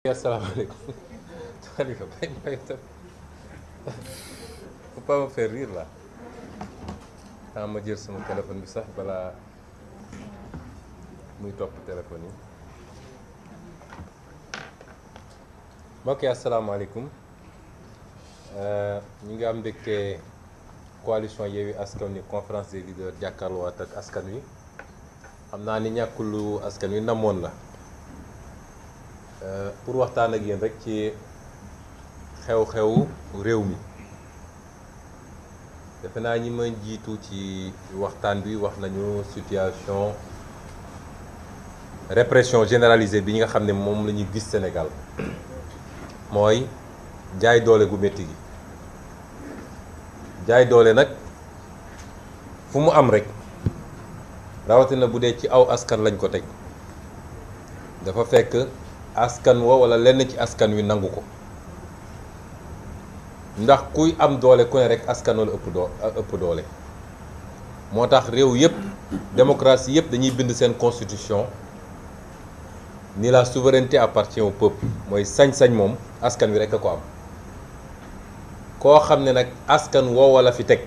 Asalaamaaleykum. Khalifa, faut pas me faire rire là. Ma jël sama téléphone bi sax balaa muy topp téléphone yi. Mbokk yi asalaamaaleykum. ñu ngi am mbégte coalition Yewwi Askan Wi conférence des leaders jàkkaarloo ak askan wi. xam naa ni ñàkkul lu askan wi namoon la. pour waxtaan ak yéen rek ci xew-xew réew mi defe naa ñi ma jiitu ci waxtaan bi wax nañu situation répression généralisée bi nga xam ne moom la ñuy gis Sénégal mooy jaay doole gu métti gi jaay doole nag fu mu am rek rawatina bu dee ci aw askan lañ ko teg dafa fekk askan wa wala lenn ci askan wi nangu ko ndax kuy am doole ku ne rek askan wala ëpp doole moo tax réew yëpp démocratie yëpp dañuy bind seen constitution ni la souveraineté appartient au peuple mooy sañ-sañ moom askan wi rek a ko am koo xam ne nag askan woo wala fi teg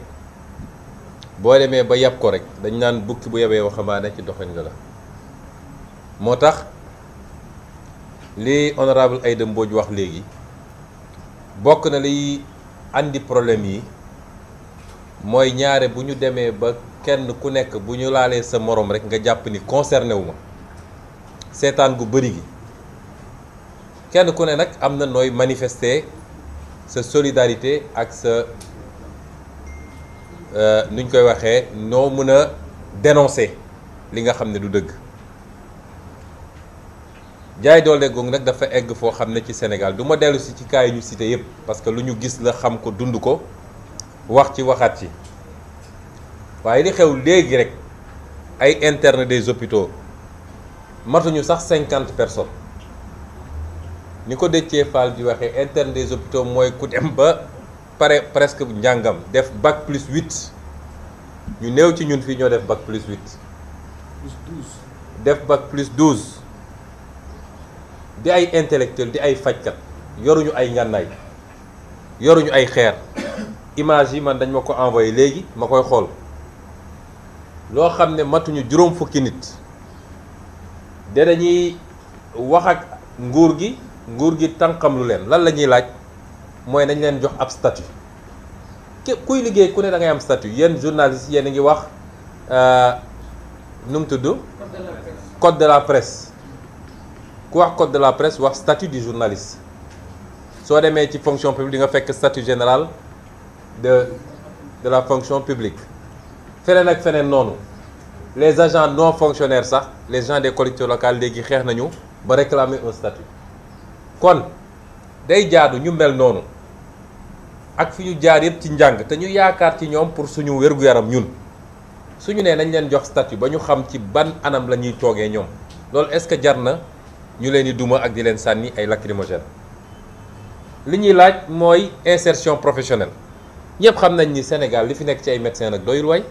boo demee ba yab ko rek dañ naan bukki bu yabee waxambaane ci doxin la moo tax li honorable Aïda Mbodj wax léegi bokk na liy andi problème yi mooy ñaare bu ñu demee ba kenn ku nekk bu ñu laalee sa morom rek nga jàpp ni concerné wu ma seetaan gu bëri gi kenn ku ne nag am na nooy manifester sa solidarité ak sa nuñ koy waxee noo mën a dénoncer li nga xam ne du dëgg. jaay doole googu nag dafa egg foo xam ne ci Sénégal du ma dellu si ci cas yi ñu cité yëpp parce que lu ñu gis la xam ko dund ko wax ci waxaat ci waaye li xew léegi rek ay internes des hôpitaux matuñu sax 50 personnes ni ko Déthié Fall di waxee interne des hôpitaux mooy ku dem ba pare presque njàngam def bac plus 8 ñu néew ci ñun fii ñoo def bac plus 8 def bac plus 12 di ay intellectuel di ay fajkat yoruñu ay ngànnaay yoruñu ay xeer image yi man dañ ma ko envoyé léegi ma koy xool loo xam ne matuñu juróom fukki nit de dañuy wax ak nguur gi tànqam lu leen lan la ñuy laaj mooy nañ leen jox ab statut képp kuy liggéey ku ne da ngay am statut yéen journalistes yéen a ngi wax nu mu tudd code de la presse ku wax code de la presse wax statut du journaliste soo demee ci fonction publique di nga fekk statut général de la fonction publique feneen ak feneen noonu les agents non fonctionnaires sax les gens des collectivités locales léegi xeex nañu ba réclamer un statut kon day jaadu ñu mel noonu ak fi ñu jaar yëpp ci njàng te ñu yaakaar ci ñoom pour suñu wér-gu-yaram ñun suñu nee nañ leen jox statut ba ñu xam ci ban anam la ñuy toogee ñoom loolu est-ce que jar na ñu leen di duma ak di leen sànni ay lacrymogène li ñuy laaj mooy insertion professionnelle ñëpp xam nañ ni Sénégal li fi nekk ci ay médecins nag doyul way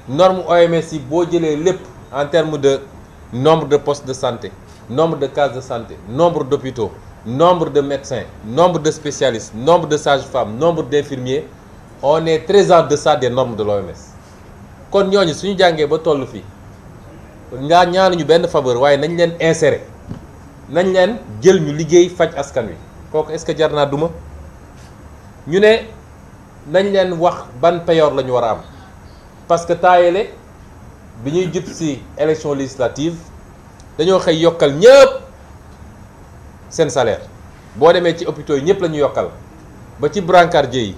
norme OMS yi boo jëlee lépp en termes de nombre de postes de santé nombre de cases de santé nombre d'hôpitaux nombre de médecins nombre de spécialistes nombre de sages-femmes nombre d'infirmiers on est très en deçà des normes de l'OMS kon ñooñu suñu jàngee ba toll fii ñaanuñu benn faveur waaye nañ leen insérer nañ leen jël ñu liggéey faj askan wi kooku est-ce que jar naa duma ñu ne nañ leen wax ban payoor la ñu war a am parce que taayele bi ñuy jub ci élection législative dañoo xëy yokkal ñëpp seen salaire boo demee ci hôpitaux yi ñëpp la ñu yokkal ba ci brancardier yi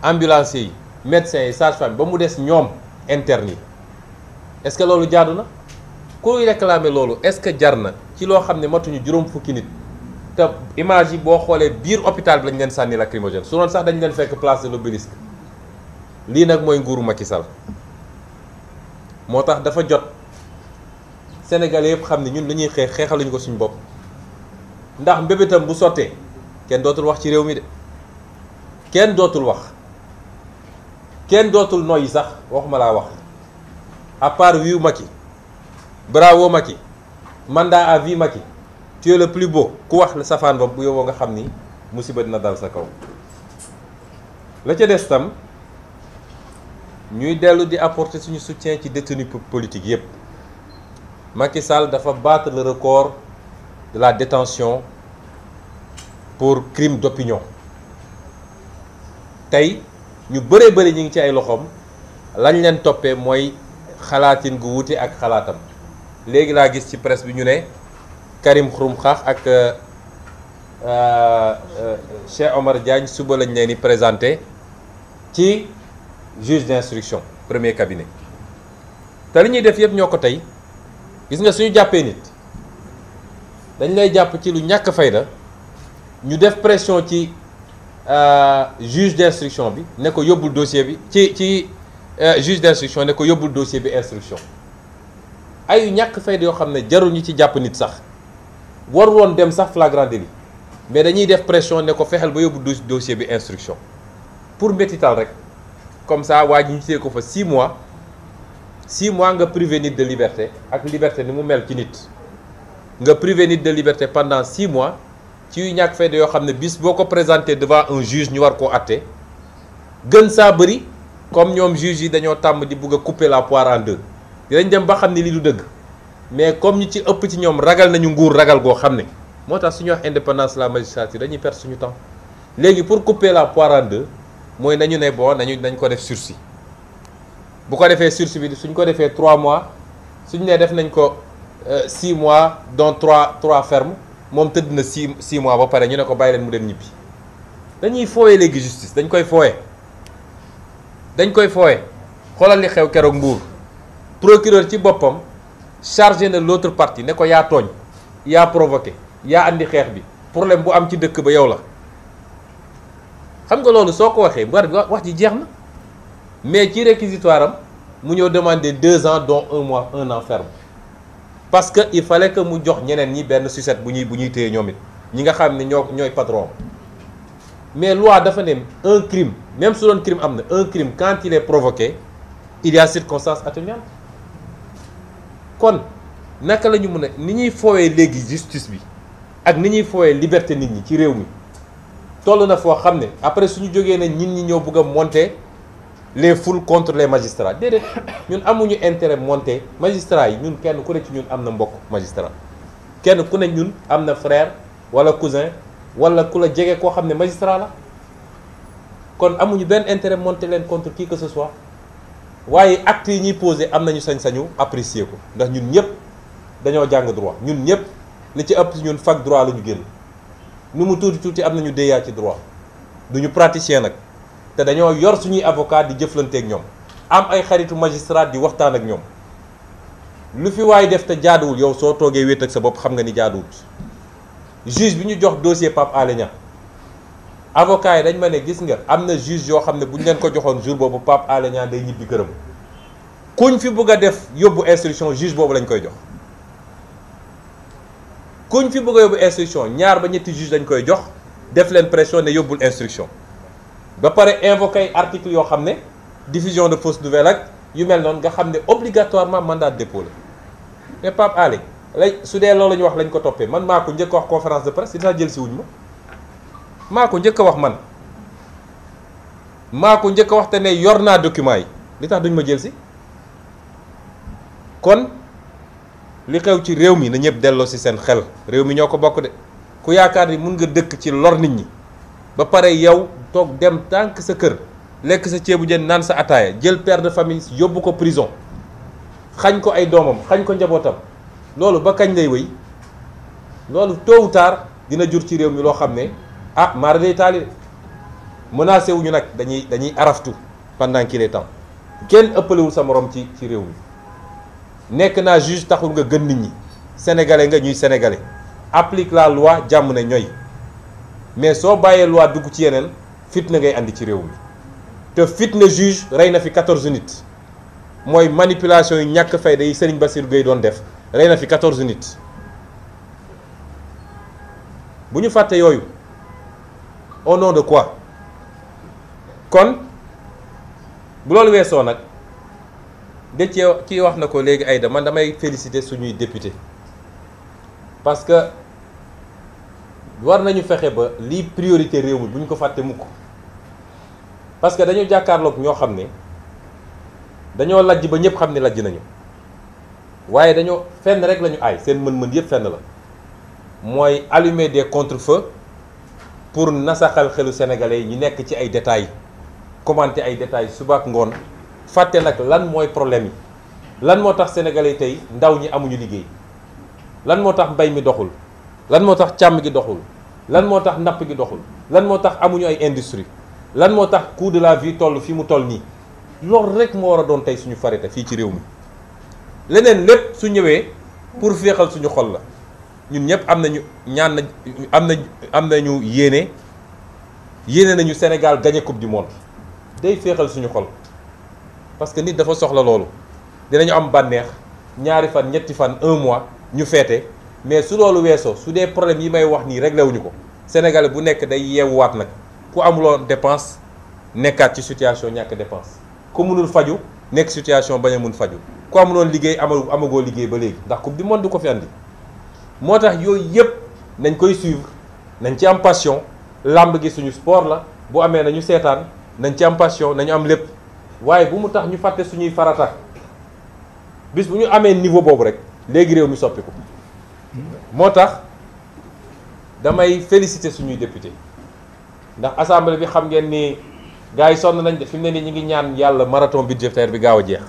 ambulanciers yi médecins yi sages-femmes ba mu des ñoom internes yi est-ce que loolu jaadu na kuy réclamer loolu est-ce que jar na ci loo xam ne matuñu juróom fukki nit te image yi boo xoolee biir hôpital bi lañ leen sànni lacrymogène su doon sax dañ leen fekk place de l'Obélisque lii nag mooy nguuru Macky Sall moo tax dafa jot Sénégalais yëpp xam ne ñun li ñuy xeexaluñu ko suñu bopp ndax mbébétam bu sottee kenn dootul wax ci réew mi de kenn dootul wax kenn dootul noyyi sax waxuma laa wax à part wiiw Macky bravo Macky mandat à vie Macky tu es le plus beau ku wax la safaan ba bu yow nga xam ni musiba dina dal sa kaw. la ca des tam ñuy dellu di apporter suñu soutien ci détenus politiques yépp. Macky Sall dafa battre le record de la détention pour crime d'opinion. tey ñu bëree bëri ñu ngi ci ay loxoom lañ leen toppee mooy xalaatin gu wuute ak xalaatam. léegi laa gis ci presse bi ñu ne Karim Xurum Xax ak Cheikh Omar Diagne suba lañ leen di présenté ci juge d'instruction premier cabinet. te li ñuy def yëpp ñoo ko tey gis nga suñu jàppee nit dañ lay jàpp ci lu ñàkk fayda ñu def pression ci juge d'instruction bi ne ko yóbbul dossier bi ci juge d'instruction ne ko yóbbul dossier bi instruction. ay ñàkk fayda yoo xam ne jarul ñu ci jàpp nit sax war woon dem sax flagrant délit mais dañuy def pression ne ko fexeel ba yóbbu dossier bi instruction pour mbettital rek comme ça waa ji ñu téye ko fa 6 mois 6 mois nga privé nit de liberté ak liberté ni mu mel ci nit nga privé nit de liberté pendant 6 mois ci yu ñàkk fayda yoo xam ne bis boo ko présenté devant un juge ñu war koo àtte gën saa bëri comme ñoom juge yi dañoo tàmm di bugg a couper la poire en deux. dinañ dem ba xam ne lii du dëgg mais comme ñu ci ëpp ci ñoom ragal nañu nguur ragal goo xam ne moo tax suñu wax indépendance la magistrature dañuy perdre suñu temps léegi pour couper la poire en deux mooy nañu ne bon nañ ko def sursis bu ko defee sursis bi suñ ko defee 3 mois suñ ne def nañ ko 6 mois dont 3 ferme moom tëdd na 6 mois ba pare ñu ne ko bàyyi leen mu dem ñibbi dañuy fooye léegi justice dañ koy fooye xoolal li xew keroog Mbuur procureur ci boppam chargé na l'autre partie ne ko yaa tooñ yaa provoqué yaa andi xeex bi problème bu am ci dëkk ba yow la xam nga loolu soo ko waxee wax ji jeex na mais ci réquisitoire am mu ñëw demander 2 ans dont 1 an ferme parce que il fallait que mu jox ñeneen ñi benn sucette bu ñuy téye ñoom it ñi nga xam ne ñooy patron mais loi dafa ne un crime même su doon crime am na un crime quand il est provoqué il y a circonstance atténuante kon naka la ñu mën a ni ñuy foowee léegi justice bi ak ni ñuy foowee liberté nit ñi ci réew mi toll na foo xam ne après suñu jógee ne nit ñi ñoo bëgg a monter les foules contre les magistrats déedéet ñun amuñu intérêt monter magistrats yi ñun kenn ku ne ci ñun am na mbokk magistrat kenn ku ne ñun am na frère wala cousin wala ku la jege koo xam ne magistrat la kon amuñu benn intérêt monter leen contre qui que ce soit waaye actes yi ñuy posé am nañu sañ-sañu apprécier ko ndax ñun ñëpp dañoo jàng droit ñun ñëpp li ci ëpp ñun fac droit la ñu génn nu mu tuuti am nañu déyaa ci droit duñu praticien nag te dañoo yor suñuy avocat di jëflanteeg ñoom am ay xaritu magistrat di waxtaan ak ñoom lu fi waay def te jaaduwul yow soo toogee wéet ak sa bopp xam nga ni jaaduwul juge bi ñu jox dossier Pape Alé Niang avocat yi dañ ma ne gis nga am na juge yoo xam ne bu ñu leen ko joxoon jour boobu Pape Alé Niang day ñibbi këram kuñ fi bëgg a def yóbbu instruction juge boobu lañ koy jox kuñ fi bëgg a yóbbu instruction ñaar ba ñetti juge lañ koy jox def leen pression ne yóbbul instruction ba pare invoqué article yoo xam ne diffusion de fausses nouvelles ak yu mel noonu nga xam ne obligatoirement mandat de dépôt la mais Pape Alé lay su dee loolu la ñu wax lañ ko toppee man maa ko njëkk a wax conférence de presse dinaa jël si wuñ ma maa ko njëkk a wax man maa ko njëkk a wax te ne yor naa document yi li tax duñ ma jël si kon li xew ci réew mi na ñëpp delloo si seen xel réew mi ñoo ko bokk de ku yaakaar ni mun nga dëkk ci lor nit ñi ba pare yow toog dem tànk sa kër lekk sa ceebu jën naan sa ataaya jël père de famille yóbbu ko prison xañ ko ay doomam xañ ko njabootam loolu ba kañ lay wéy loolu tôt ou tard dina jur ci réew mi loo xam ne ah maara day taali menacé wuñu nag dañuy araftu pendant qu'il est temps kenn ëppalewul sa morom ci réew mi nekk naa juge taxul nga gën nit ñi sénégalais nga ñuy sénégalais applique la loi jàmm ne ñooy mais soo bàyyee loi dugg ci yeneen fitna ngay andi ci réew mi te fitna juge rey na fi 14 nit mooy manipulation yu ñàkk fayda yi Serigne Bassirou Gueye doon def rey na fi 14 nit bu ñu fàtte yooyu au nom de quoi kon bu loolu weesoo nag de ci wax na ko léegi Aïda man damay féliciter suñuy député parce que war nañu fexe ba lii priorité réew mi bu ñu ko fàtte mukk parce que dañu jàkkaarloog ñoo xam ne dañoo lajj ba ñëpp xam ne lajj nañu waaye dañoo fenn rek la ñu aay seen mën-mën yëpp fenn la mooy allumer des contre-feux pour nasaxal xelu sénégalais yi ñu nekk ci ay détails commenter ay détails suba ak ngoon fàtte nag lan mooy problème yi lan moo tax sénégalais tey ndaw ñi amuñu liggéey lan moo tax mbay mi doxul lan moo tax càmm gi doxul lan moo tax napp gi doxul lan moo tax amuñu ay industrie lan moo tax coût de la vie toll fi mu toll nii loolu rek moo war a doon tey suñu farita fii ci réew mi leneen lépp su ñëwee pour féexal suñu xol la ñun ñëpp am nañu ñaan am nañu yéene nañu Sénégal gagné coupe du monde day féexal suñu xol parce que nit dafa soxla loolu dinañu am bànneex ñaari fan ñetti fan un mois ñu feete mais su loolu weesoo su dee problème yi may wax nii réglé wuñu ko Sénégalais bu nekk day yeewuwaat nag ku amuloon dépense nekkaat ci situation ñàkk dépense ku mënul faju nekk situation bañ a mun faju ku amuloon liggéey amagoo liggéey ba léegi ndax coupe du monde du ko fi andi moo tax yooyu yëpp nañ koy suivre nañ ci am passion làmb gi suñu sport la bu amee nañu seetaan nañ ci am passion nañu am lépp waaye bu mu tax ñu fàtte suñuy farata bis bu ñu amee niveau boobu rek léegi réew mi soppiku moo tax damay féliciter suñuy député ndax assemblée bi xam ngeen ni gars yi sonn nañ de fi mu ne nii ñu ngi ñaan yàlla marathon budgétaire bi gaaw a jeex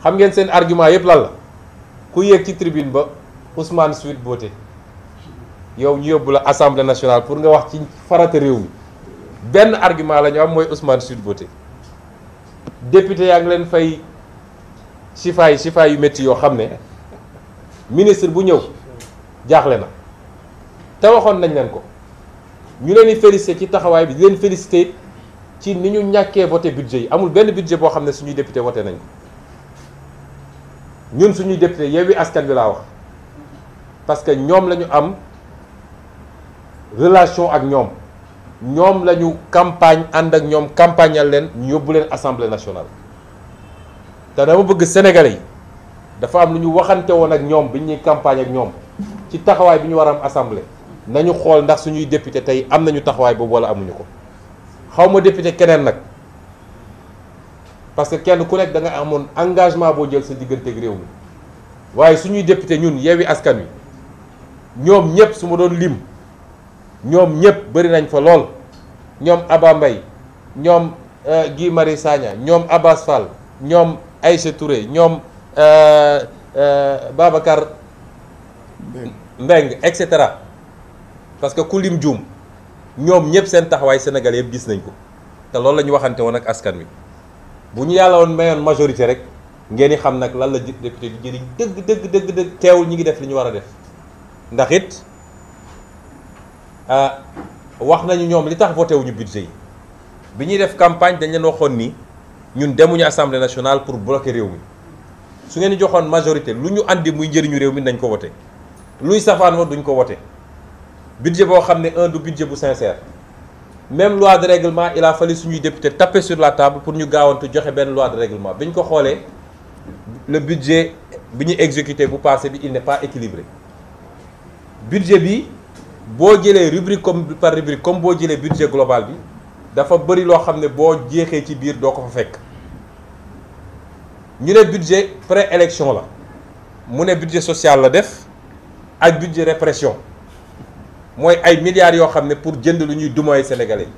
xam ngeen seen argument yëpp lan la ku yéeg ci tribune ba Ousmane Sweet Beauté yow ñu yóbbu la assemblée nationale pour nga wax ci farata réew mi benn argument la ñu am mooy Ousmane Sweet Beauté député yaa ngi leen fay chifa yu métti yoo xam ne ministre bu ñëw jaaxle na te waxoon nañ leen ko ñu leen di félicité ci taxawaay bi di leen félicité ci ni ñu ñàkkee voté budget yi amul benn budget boo xam ne suñuy député voté nañ ko ñun suñuy député Yewwi Askan Wi laa wax parce que ñoom la ñu am relation ak ñoom la ñu campagne ànd ak ñoom campagnal leen ñu yóbbu leen assemblée nationale te dama bëgg sénégalais yi dafa am lu ñu waxante woon ak ñoom bi ñuy campagne ak ñoom ci taxawaay bi ñu war a am assemblée nañu xool ndax suñuy député tey am nañu taxawaay boobu wala amuñu ko xaw ma député keneen nag parce que kenn ku nekk da nga amoon engagement boo jël sa digganteeg réew mi waaye suñuy député ñun Yewwi Askan Wi ñoom ñëpp su ma doon lim ñoom ñëpp bëri nañ fa lool ñoom Aba Mbaye ñoom Guy Marius Sagna ñoom Abass Fall ñoom Aïcha Touré ñoom Babacar Mbeng et cetera parce que ku lim juum ñoom ñëpp seen taxawaay Sénégal yëpp gis nañ ko te loolu la ñu waxante woon ak askan wi bu ñu yàlla woon mayoon majorité rek ngeen di xam nag lan la député di jëriñ dëgg teewul ñi ngi def li ñu war a def ndax it wax nañu ñoom li tax voté wuñu budget yi bi ñuy def campagne dañ leen waxoon ni ñun demuñu assemblée nationale pour bloquer réew mi su ngeen di joxoon majorité lu ñu andi muy njëriñu réew mi nañ ko voté luy safaan wa duñ ko voté budget boo xam ne du budget bu sincère même loi de règlement il a fallu suñuy député taper sur la table pour ñu gaawantu joxe benn loi de règlement bi ñu ko xoolee le budget bi ñu exécuté bu passé bi il n'est pas équilibré budget bi boo jëlee rubrique par rubrique comme boo jëlee budget global bi dafa bëri loo xam ne boo jeexee ci biir doo ko fa fekk ñu ne budget pré-élection la mu ne budget social la def ak budget répression mooy ay milliards yoo xam ne pour jënd lu ñuy dumooy sénégalais yi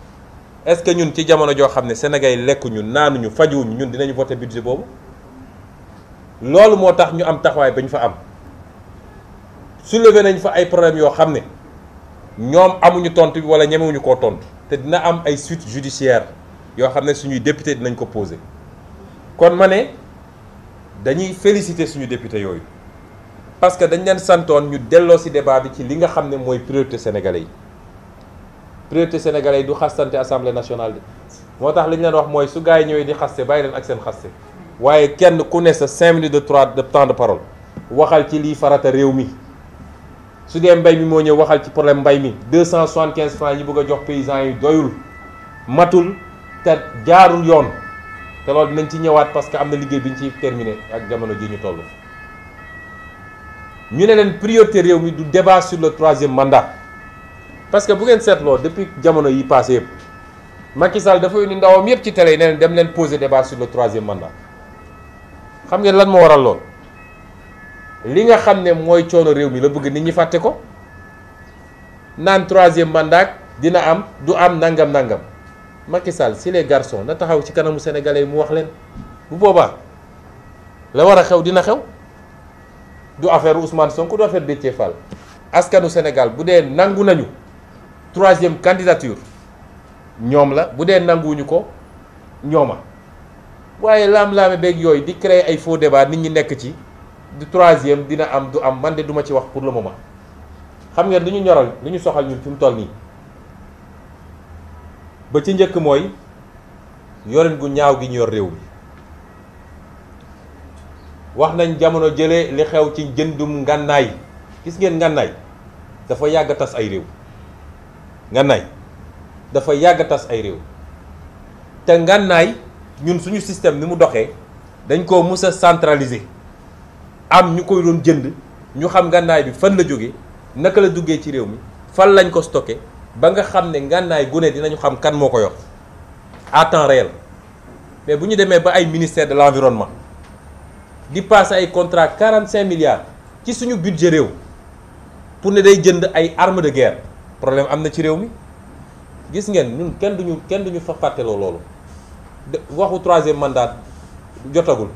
est-ce que ñun ci jamono joo xam ne sénégalais yi lekkuñu naanuñu fajuwuñu ñun dinañu voter budget boobu loolu moo tax ñu am taxawaay ba ñu fa am soulever nañ fa ay problèmes yoo xam ne ñoom amuñu tontu bi wala ñemewuñu koo tontu te dina am ay suites judiciaires yoo xam ne suñuy député dinañ ko poser kon ma ne dañuy féliciter suñu député yooyu parce que dañ leen santoon ñu delloo ci débat bi ci li nga xam ne mooy priorité sénégalais yi priorité sénégalais yi du xastante assemblée nationale de moo tax li ñu leen wax mooy su gars yi ñëwee di xaste bàyyi leen ak seen xaste waaye kenn ku ne sa 5 minutes de temps de parole waxal ci lii farata réew mi su dee mbay mi moo ñëw waxal ci problème mbay mi 275 francs yi bëgg a jox paysans yi doyul matul te jaarul yoon te loolu dinañ ci ñëwaat parce que am na liggéey bi ñu ciy terminé ak jamono ji ñu toll. ñu ne leen priorité réew mi du débat sur le 3e mandat parce que bu ngeen seetloo depuis jamono yi passé yëpp Macky Sall dafa indi ndawam yëpp ci télé yi ne dem leen poser débat sur le 3e mandat xam ngeen lan moo waral lool li nga xam ne mooy coono réew mi la bëgg nit ñi fàtte ko naan 3e mandat dina am du am nangam Macky Sall si les garçons na taxaw ci kanamu sénégalais yi mu wax leen bu boobaa la war a xew dina xew du affaire Ousmane Sonko du affaire Déthié Fall askanu Sénégal bu dee nangu nañu 3e candidature ñoom la bu dee nanguwuñu ko ñooma waaye laam-laame beeg yooyu di créer ay faux débat nit ñi nekk ci du 3e dina am du am man de duma ci wax pour le moment xam ngeen lu ñu ñoral lu ñu soxal ñun fi mu toll nii ba ci njëkk mooy yorin gu ñaaw gi ñu yor réew mi wax nañ jamono jële li xew ci jëndum ngànnaay gis ngeen ngànnaay dafa yàgg tas ay réew ngànnaay dafa yàgg tas ay réew te ngànnaay ñun suñu système ni mu doxee dañ koo mus a centraliser am ñu koy doon jënd ñu xam ngànnaay bi fan la jóge naka la duggee ci réew mi fan lañ ko stocké ba nga xam ne ngànnaay gu ne dinañu xam kan moo ko yor à temps réel mais bu ñu demee ba ay ministère de l'environnement di passer ay contrat 45 milliards ci suñu budget réew pour ne day jënd ay armes de guerre problème am na ci réew mi gis ngeen ñun kenn duñu fa fàtteloo loolu waxu 3e mandat jotagul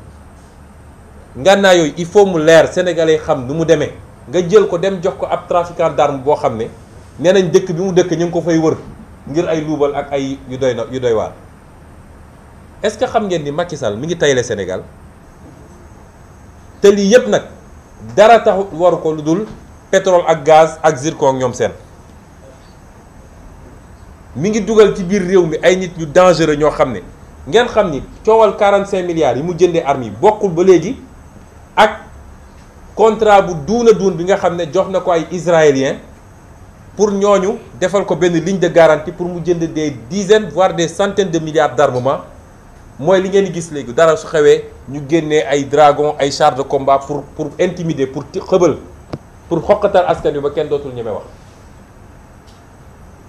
ngànnaay yooyu il faut mu leer sénégalais xam nu mu demee nga jël ko dem jox ko ab trafiquant d'armes boo xam ne nee nañ dëkk bi mu dëkk ñu ngi ko fay wër ngir ay luubal ak ay yu doy waar est-ce que xam ngeen ni Macky Sall mi ngi tayle Sénégal te lii yëpp nag dara taxu waru ko lu dul pétrole ak gaz ak zircon ak ñoom seen mi ngi dugal ci biir réew mi ay nit yu dangereux ñoo xam ne ngeen xam ni coowal 45 milliards yi mu jëndee armes yi bokkul ba léegi ak contrat bu duun bi nga xam ne jox na ko ay israéliens pour ñooñu defal ko benn ligne de garantie pour mu jënd des dizaines voire des centaines de milliards d'armement mooy li ngeen di gis léegi dara su xewee ñu génnee ay dragon ay chars de combat pour intimider pour xëbal pour xoqatal askan wi ba kenn dootul ñeme wax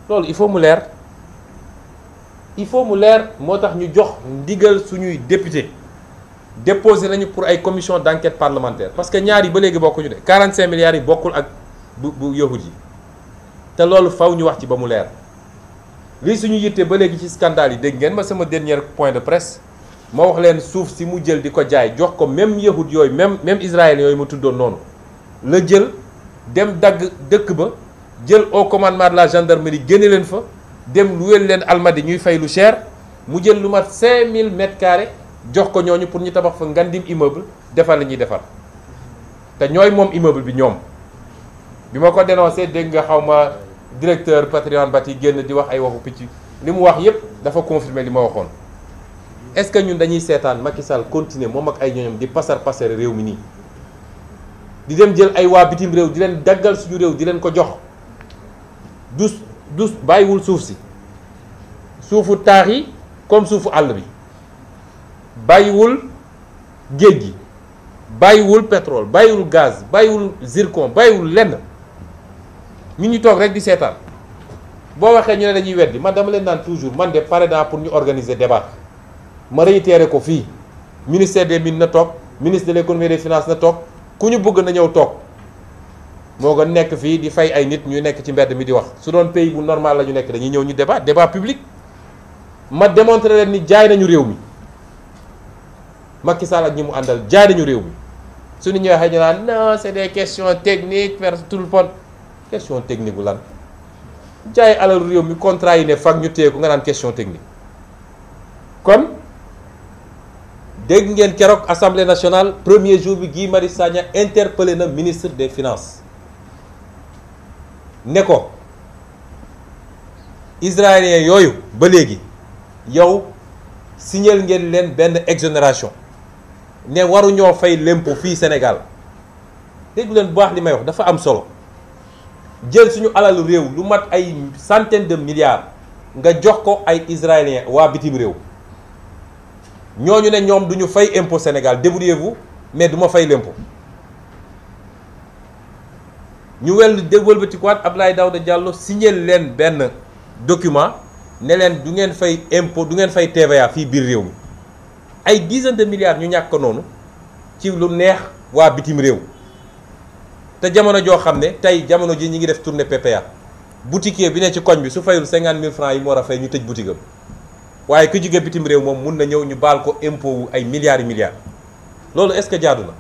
loolu il faut mu leer moo tax ñu jox ndigal suñuy député déposé nañu pour ay commission d'enquête parlementaire parce que ñaar yi ba léegi bokkuñu de 45 milliards yi bokkul ak bu yahud yi te loolu faw ñu wax ci ba mu leer lii suñu yitte ba léegi ci scandale yi dégg ngeen ma sama dernier point de presse ma wax leen suuf si mu jël di ko jaay jox ko même yahud yooyu même israël yooyu ma tuddoon noonu la jël dem dagg dëkk ba jël au commandement de la gendarmerie génne leen fa dem luweel leen almadi ñuy fay lu cher mu jël lu mat 5000 mètres carrés jox ko ñooñu pour ñu tabax fa ngandim immeuble defar la ñuy defar te ñooy moom immeuble bi ñoom bi ma ko dénoncé dégg nga xaw ma directeur Patrimoine Bâti génn di wax ay waxu picc li mu wax yépp dafa confirmer li ma waxoon est-ce que ñun dañuy seetaan Macky Sall continuer moom ak ay ñooñam di pasar réew mi nii di dem jël ay waa bitim réew di leen daggal suñu réew di leen ko jox dus bàyyiwul suuf si suufu taax yi comme suufu àll bi bàyyiwul géej gi bàyyiwul pétrole bàyyiwul gaz bàyyiwul zircon bàyyiwul lenn ñu ñu toog rek di seetaan boo waxee ñu ne dañuy weddi man dama leen naan toujours man de pare naa pour ñu organiser débat ma réitéré ko fii ministère des mines na toog ministre de l'économie et des finances na toog ku ñu bëgg na ñëw toog moo gën nekk fii di fay ay nit ñu nekk ci mbedd mi di wax su doon pays bu normal la ñu nekk dañuy ñëw ñu débat public ma démontrer leen ni jaay nañu réew mi Macky Sall ak ñi mu àndal jaay nañu réew mi su ñu waxee ñu naan non c'est des questions techniques vers tout le monde question technique bu lan jaay alal réew mi contrat yi ne fag ñu téye ko nga naan question technique kon dégg ngeen keroog assemblée nationale premier jour bi Guy Marius Sagna interpellé na ministre des finances ne ko israéliens yooyu ba léegi yow signal ngeen leen benn exonération ne waruñoo fay l'impôt fii Sénégal dégg leen bu baax li may wax dafa am solo jël suñu alalu réew lu mat ay centaines de milliards nga jox ko ay israéliens waa bitim réew ñooñu ne ñoom duñu fay impôt Sénégal débrouillez-vous mais duma fay l'impôt ñu wëlbatikuwaat Abdoulaye Daouda Diallo signé leen benn document ne leen du ngeen fay impôt du ngeen fay TVA fii biir réew mi ay dizaine de milliards ñu ñàkk noonu ci lu neex waa bitim réew te jamono joo xam ne tey jamono ji ñi ngi def tournée PPA boutiquier bi ne ci koñ bi su fayul 50 000 francs yi mu war a fay ñu tëj boutique am waaye ku jóge bitim réew moom mun na ñëw ñu baal ko impôt wu ay milliards loolu est-ce que jaadu na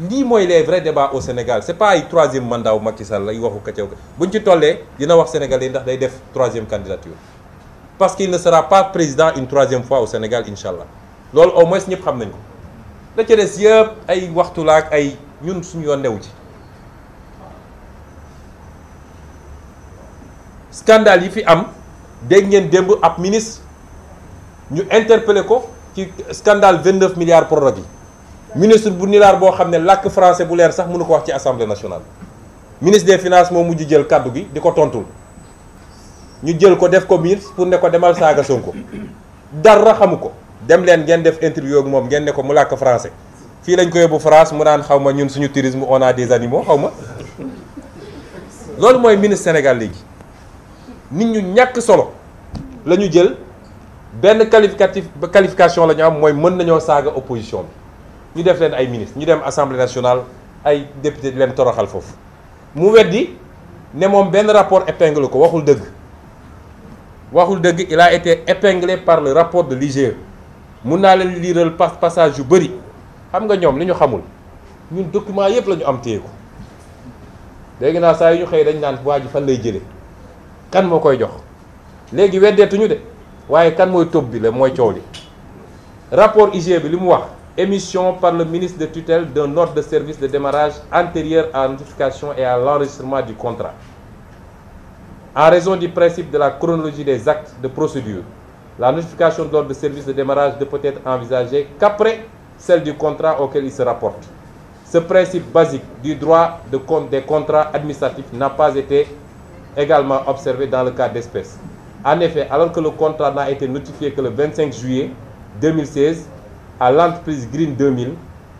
lii mooy les vrais débats au Sénégal c'est pas ay troisième mandat wu Macky Sall lay waxu kacaw buñ ci tollee dina wax Sénégalais ndax day def troisième candidature parce qu'il ne sera pas président une troisième fois au Sénégal incha allah loolu au moins ñëpp xam nañ ko da ca des yëpp ay waxtu la ak ay ñun suñu yoon newu ci scandale yi fi am dégg ngeen démb ab ministre ñu interpellé ko ci scandale 29 milliards prorog yi ministre bu nilaar boo xam ne làkk français bu leer sax mënu ko wax ci assemblée nationale ministre des finances moo mujj jël kàddu gi di ko tontul ñu jël ko def ko ministre pour ne ko demal saaga Sonko dara xamu ko dem leen ngeen def interview ak moom ngeen ne ko mu làkk français fii lañ ko yóbbu France mu naan xaw ma ñun suñu tourisme on a des animaux xaw ma loolu mooy ministre Sénégal léegi nit ñu ñàkk solo la ñu jël benn qualification la ñu am mooy mën nañoo saaga opposition bi ñu def leen ay ministre ñu dem assemblée nationale ay député di leen toroxal foofu mu weddi ne moom benn rapport épinglé ko waxul dëgg il a été épinglé par le rapport de l'IGE mun naa leen liiral passage yu bëri xam nga ñoom li ñu xamul ñun document yëpp la ñu am téye ko léegi naa saa yu ñu xëy dañ naan waa ji fan lay jëlee kan moo koy jox léegi weddeetuñu de waaye kan mooy topp bi la mooy coow li rapport IGE bi li mu wax émission par le ministre de tutelle d'un ordre de service de démarrage antérieur à la notification et à l'enregistrement du contrat en raison du principe de la chronologie des actes de procédure. La notification de l'ordre de service de démarrage ne peut être envisagée qu'après celle du contrat auquel il se rapporte. Ce principe basique du droit de compte des contrats administratifs n'a pas été également observé dans le cas d'espèce. En effet, alors que le contrat n'a été notifié que le 25 juillet 2016 à l'entreprise Green 2000,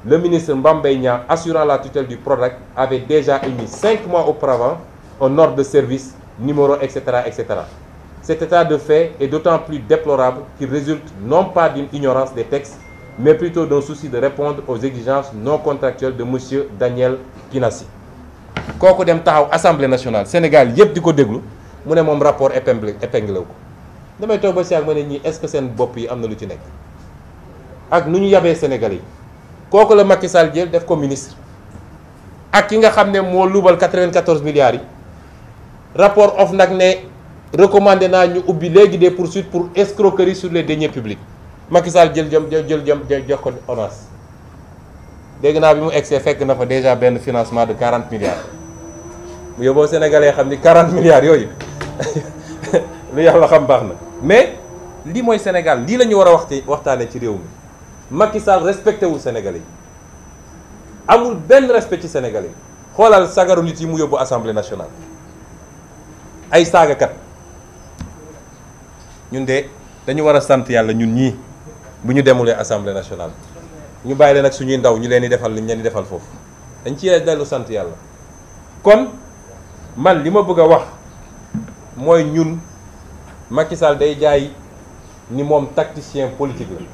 le ministre Mame Mbaye Niang, assurant la tutelle du PRODAC, avait déjà émis 5 mois auparavant un ordre de service, numéro, etc., etc. Cet état de fait est d'autant plus déplorable qu'il résulte non pas d'une ignorance des textes, mais plutôt d'un souci de répondre aux exigences non contractuelles de monsieur Daniel Kinassi. kooku dem taxaw assemblée nationale Sénégal yëpp di ko déglu mu ne moom rapport épinglé ko damay toog ba si ak ma ne ñii est-ce que seen bopp yi am na lu ci nekk ak nu ñu yabee Sénégalais yi kooku la Macky Sall jël def ko ministre ak ki nga xam ne moo luubal 94 milliards yi rapport OFNAC ne recommandé naa ñu ubbi léegi des poursuites pour escroquerie sur les deniers publics Macky Sall jël jox ko ONAS dégg naa bi mu egsee fekk na fa déjà benn financement de 40 milliards mu yóbboo Sénégalais xam ni 40 milliards yooyu lu yàlla xam baax na mais lii mooy Sénégal lii la ñu war a waxtaanee ci réew mi Macky Sall respecté wul Sénégalais yi amul benn respect ci Sénégalais yi xoolal sagaru nit yi mu yóbbu assemblée nationale ay saagakat ñun de dañu war a sant yàlla ñun ñii bu ñu demulee assemblée nationale ñu bàyyi leen ak suñuy ndaw ñu leen di defal li ñu leen di defal foofu dañ ci dellu sant yàlla kon man li ma bëgg a wax mooy ñun Macky Sall day jaay ni moom tacticien politique la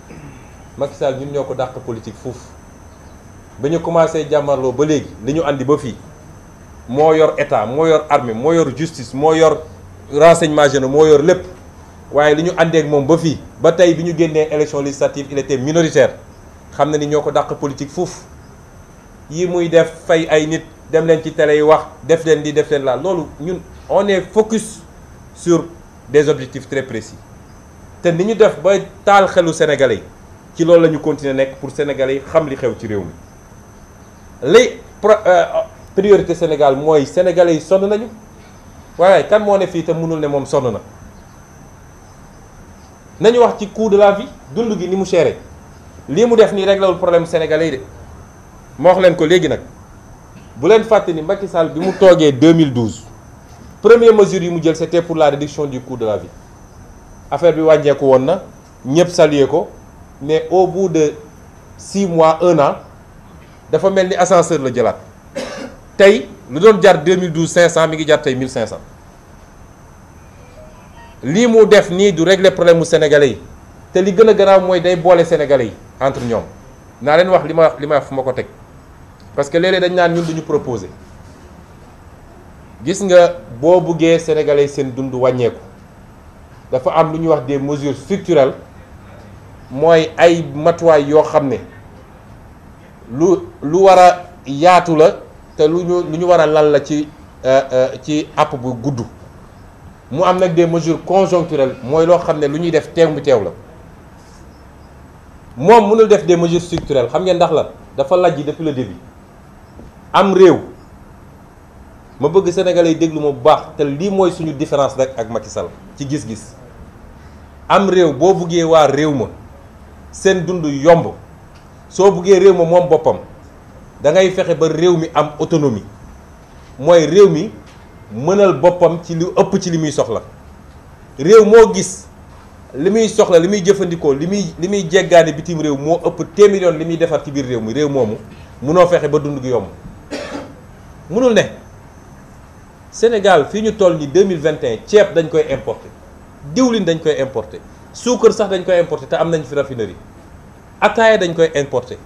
Macky Sall ñun ñoo ko dàq politique foofu ba ñu commencé jàmmarloo ba léegi li ñu andi ba fii moo yor état moo yor armée moo yor justice moo yor renseignement généraux moo yor lépp waaye li ñu àndee ak moom ba fii ba tey bi ñu génnee élection législative il était minoritaire xam na ni ñoo ko dàq politique foofu yi muy def fay ay nit dem leen ci télé yi wax def leen di def leen la loolu ñun on est focus sur des objectifs très précis te ni ñu def ba taal xelu sénégalais yi ci loolu la ñu continuer nekk pour sénégalais yi xam li xew ci réew mi li priorité Sénégal mooy sénégalais yi sonn nañu waaye kan moo ne fii te mënul ne moom sonn na nañu wax ci coût de la vie dund gi ni mu chéré lii mu def nii réglewul problème sénégalais yi de moo wax leen ko léegi nag bu leen fàtte ni Macky Sall bi mu toogee 2012 première mesure yi mu jël c'était pour la réduction du coût de la vie affaire bi wàññeeku woon na ñëpp saluer ko mais au bout de 6 mois 1 an dafa mel ni ascenseur la jëlaat tey lu doon jar 2012 500 mi ngi jar tey 1500 lii mu def nii du régler problème mu sénégalais yi te li gën a garaaw mooy day boole sénégalais yi entre ñoom naa leen wax li ma wax fu ma ko teg parce que léeg-léeg dañ naan ñun duñu proposer gis nga boo buggee sénégalais yi seen dund wàññeeku dafa am lu ñuy wax des mesures structurelles mooy ay matuwaay yoo xam ne lu war a yaatu la te lu ñu war a lal la ci app bu gudd mu am nag des mesures conjoncturelles mooy loo xam ne lu ñuy def teew mu teew la moom mënul def des mesures structurelles xam ngeen ndax la dafa lajj depuis le début am réew ma bëgg sénégalais yi déglu ma bu baax te lii mooy suñu différence rek ak Macky Sall ci gis-gis am réew boo buggee waa réew ma seen dund yomb soo buggee réew ma moom boppam da ngay fexe ba réew mi am autonomie mooy réew mi mënal boppam ci lu ëpp ci li muy soxla réew moo gis li muy soxla li muy jëfandikoo li muy jeggaani bitim réew moo ëpp téeméer yoon li muy defar ci biir réew mi réew moomu mënoo fexe ba dund gi yomb mënul ne Sénégal fii ñu toll ni 2021 ceeb dañ koy importer diwlin dañ koy importer suukar sax dañ koy importer te am nañ fi raffinerie ataaya dañ koy importer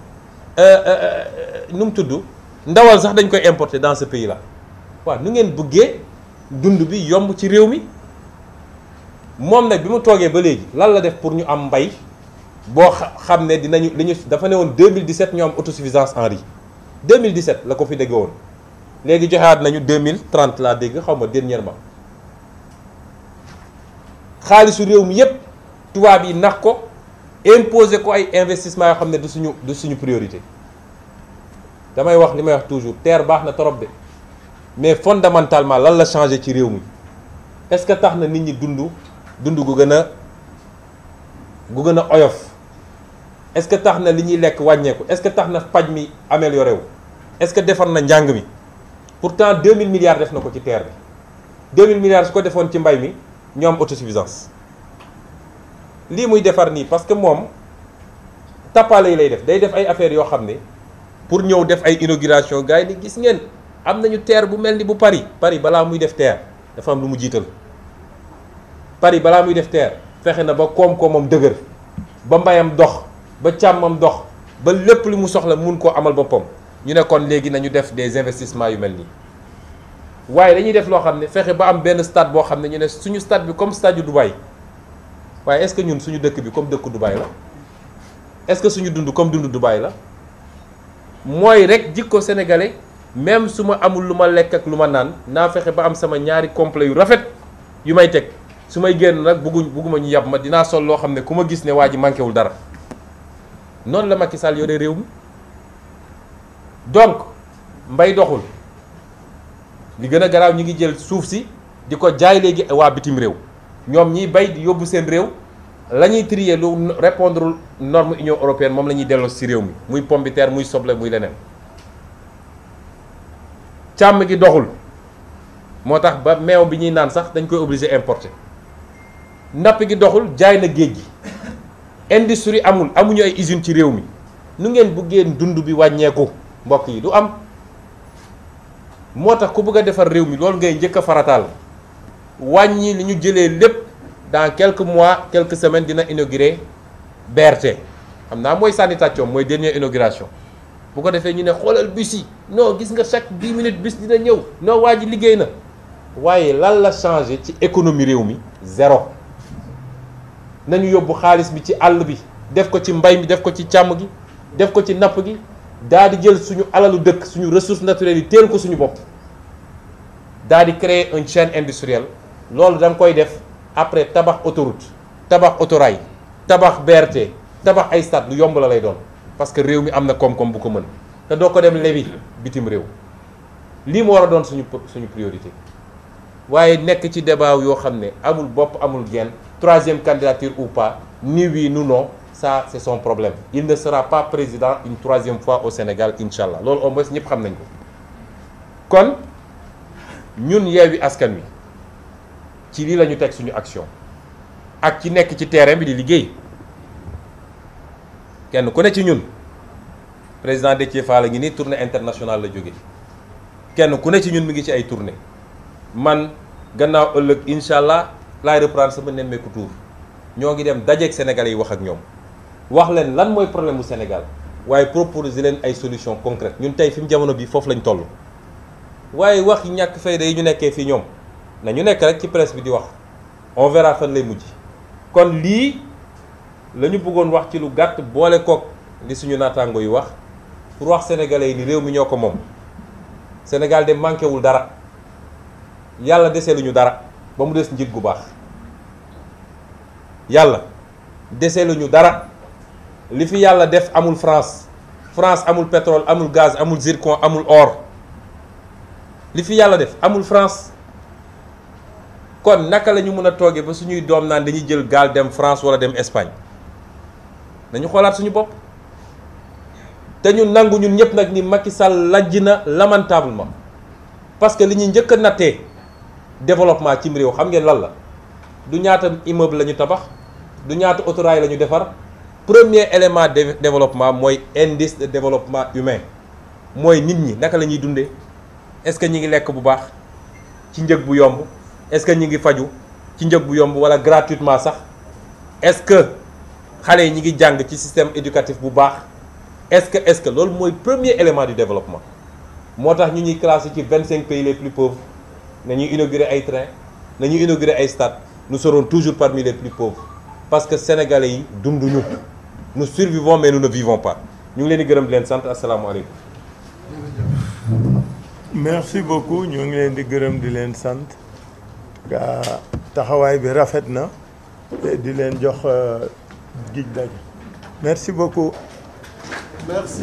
nu mu tudd ndawal sax dañ koy importer dans ce pays là waaw nu ngeen bëggee dund bi yomb ci réew mi moom nag bi mu toogee ba léegi lan la def pour ñu am mbay boo xam ne dinañu li ñu dafa ne woon 2017 ñu am autosuffisance en riz 2017 la ko fi dégg woon léegi joxewaat nañu 2030 laa dégg xaw ma dernièrement xaalisu réew mi yépp tubaab yi nax ko imposer ko ay investissement yoo xam ne du suñu priorité damay wax li may wax toujours terre baax na trop de mais fondamentalement lan la changé ci réew mi est-ce que tax na nit ñi dund gu gën a oyof est-ce que tax na li ñuy lekk wàññeeku est-ce que tax na paj mi amélioré wu est-ce que defar na njàng mi pourtant 2000 milliards def na ko ci terre bi 2000 milliards su ko defoon ci mbay mi ñoo am autosuffisance lii muy defar nii parce que moom tappale yi lay def day def ay affaires yoo xam ne pour ñëw def ay inauguration gars yi ni gis ngeen am nañu terre bu mel ni bu Paris balaa muy def terre dafa am lu mu jiital Paris balaa muy def terre fexe na ba koom-koomam dëgër ba mbayam dox ba càmmam dox ba lépp li mu soxla mun koo amal boppam ñu ne kon léegi nañu def des investissements yu mel nii waaye dañuy def loo xam ne fexe ba am benn stade boo xam ne ñu ne suñu stade bi comme stade yu Dubaï waaye est-ce que ñun suñu dëkk bi comme dëkku Dubaï la est-ce que suñu dund comme dund Dubaï la mooy rek jikko sénégalais même su ma amul lu ma lekk ak lu ma naan naa fexe ba am sama ñaari complet yu rafet yu may teg su may génn nag bugguma ñu yàpp ma dinaa sol loo xam ne ku ma gis ne waa ji manqué wul dara noonu la Macky Sall yore réew mi donc mbay doxul li gën a garaaw ñi ngi jël suuf si di ko jaay léegi waa bitim réew ñoom ñiy bay di yóbbu seen réew la ñuy trier lu répondre norme Union européenne moom la ñuy delloo si réew mi muy pomme de terre muy soble muy leneen càmm gi doxul moo tax ba meew bi ñuy naan sax dañ koy obligé importer napp gi doxul jaay na géej gi industrie amuñu ay usine ci réew mi nu ngeen buggee dund bi wàññeeku mbokk yi du am moo tax ku bëgg a defar réew mi loolu ngay njëkk a farataal wàññi li ñu jëlee lépp dans quelques mois quelques semaines dina inaugurer BRT xam naa mooy sànni tàccoom mooy dernière inauguration bu ko defee ñu ne xoolal bus yi non gis nga chaque 10 minutes bus dina ñëw non waa ji liggéey na waaye lan la changé ci économie réew mi zéro nañu yóbbu xaalis bi ci àll bi def ko ci mbay mi def ko ci càmm gi def ko ci napp gi daal di jël suñu alalu dëkk suñu ressources naturelles yi teel ko suñu bopp daal di créer une chaîne industrielle loolu da nga koy def après tabax autoroute tabax autorail tabax BRT tabax ay stade lu yomb la lay doon parce que réew mi am na koom-koom bu ko mën te doo ko dem lebi bitim réew lii mu war a doon suñu priorité waaye nekk ci débat yoo xam ne amul bopp amul genn troisième candidature ou pas ni oui ni non ça c'est son problème il ne sera pas président une troisième fois au Sénégal incha allah loolu au moins ñëpp xam nañ ko kon ñun Yewwi Askan Wi ci lii la ñu teg suñu action ak ci nekk ci terrain bi di liggéey kenn ku ne ci ñun président Déthié Fall a ngi nii tournée internationale la jóge kenn ku ne ci ñun mi ngi ci ay tournée man gannaaw ëllëg incha allah laay reprendre sama nemmeeku tour ñoo ngi dem dajeeg sénégalais yi wax ak ñoom wax leen lan mooy problème mu Sénégal waaye proposer leen ay solutions concrètes ñun tey fi mu jamono bi foofu lañ toll. waaye wax yi ñàkk fayda yi ñu nekkee fii ñoom na ñu nekk rek ci presse bi di wax on verra fan lay mujj kon lii la ñu bëggoon wax ci lu gàtt boole kook li suñu naataango yu wax pour wax sénégalais yi ni réew mi ñoo ko moom Sénégal de manqué wul dara yàlla desee lu ñu dara ba mu des njiit gu baax yàlla desee lu ñu dara li fi yàlla def amul France amul pétrole amul gaz amul zircon amul or li fi yàlla def amul France kon naka la ñu mën a toogee ba suñuy doom naan dañuy jël gaal dem France wala dem Espagne nañu xoolaat suñu bopp te ñu nangu ñun ñëpp nag ni Macky Sall lajj na lamentablement parce que li ñuy njëkk a nattee développement cim réew xam ngeen lan la du ñaata immeuble la ñu tabax du ñaata autorail la ñu defar premier élément de développement mooy indice de développement humain mooy nit ñi naka la ñuy dundee est-ce que ñi ngi lekk bu baax ci njëg bu yomb est-ce que ñi ngi faju ci njëg bu yomb wala gratuitement sax est-ce que xale yi ñi ngi jàng ci système éducatif bu baax est-ce que loolu mooy premier élément du développement moo tax ñu ñuy classé ci 25 pays les plus pauvres nañuy inaugurer ay trains nañuy inaugurer ay stades nous serons toujours parmi les plus pauvres parce que sénégalais yi dunduñu nous survivons mais nous ne vivons pas ñu ngi leen di gërëm di leen sant asalaamaaleykum. merci beaucoup ñu ngi leen di gërëm di leen sant ga taxawaay bi rafet na di leen jox dig daje merci beaucoup. merci.